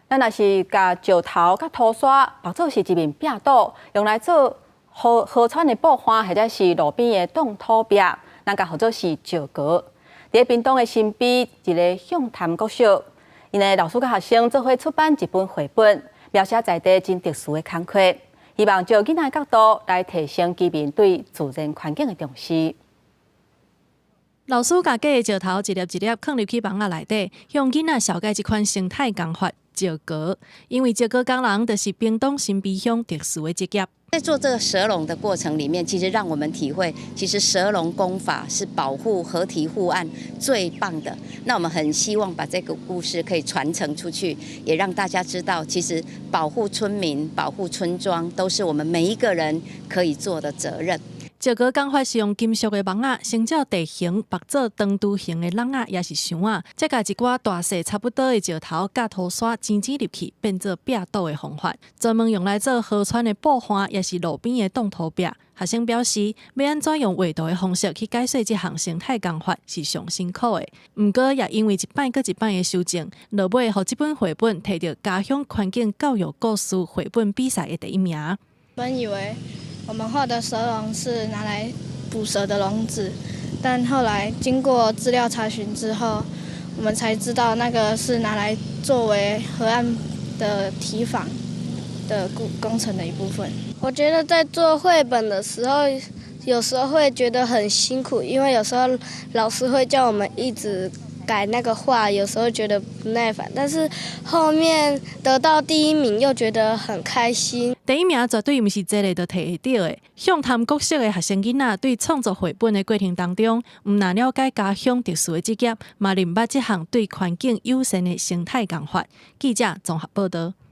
咱若是共石頭佮土沙縛做是一面壁堵，用來做河河川的布岸，或者是路邊的擋土壁，咱共號做是石膏。佇屏東的新埤一个向潭國小，𪜶的老師佮學生做伙出版一本繪本，描寫在地真特殊的工課，希望藉囡仔的角度來提升居民對自然環境的重視。老師共假的石頭一粒一粒囥入去網仔內底，向囡仔紹介這款生態工法石膏。因為石膏工人就是屏東新埤鄉特殊的職業。在做這個蛇籠的過程裡面，其實讓我們體會，其實蛇籠工法是保護河堤護岸最棒的。那我們很希望把這個故事可以傳承出去，也讓大家知道，其實保護村民、保護村莊，都是我們每一個人可以做的責任。石膏工法是用金屬的網仔，先照地形縛做長錘形的籠仔，抑是箱仔，再共一寡大細差不多的石頭佮土沙擠擠入去，變做壁堵的方法，專門用來做河川的布岸，抑是路邊的擋土壁。學生表示，欲按怎用畫圖的方式去解說這項生態工法是上辛苦的。毋過也因為一擺閣一擺的修正，落尾予這本繪本提著家鄉環境教育故事繪本比賽的第一名。本以為我們畫的蛇籠是拿來捕蛇的籠子，但後來經過資料查詢之後，我們才知道那個是拿來作為河岸的堤防的工工程的一部分。我覺得在做繪本的時候，有時候會覺得很辛苦，因為有時候老師會叫我們一直改那個畫，有時候覺得不耐煩，但是後面得到第一名又覺得很開心。第一名絕對毋是坐咧就提會著的。向潭國小的學生囡仔對創作繪本的過程當中，毋但了解家鄉特殊的職業，嘛認捌這項對環境友善的生態工法。記者綜合報導。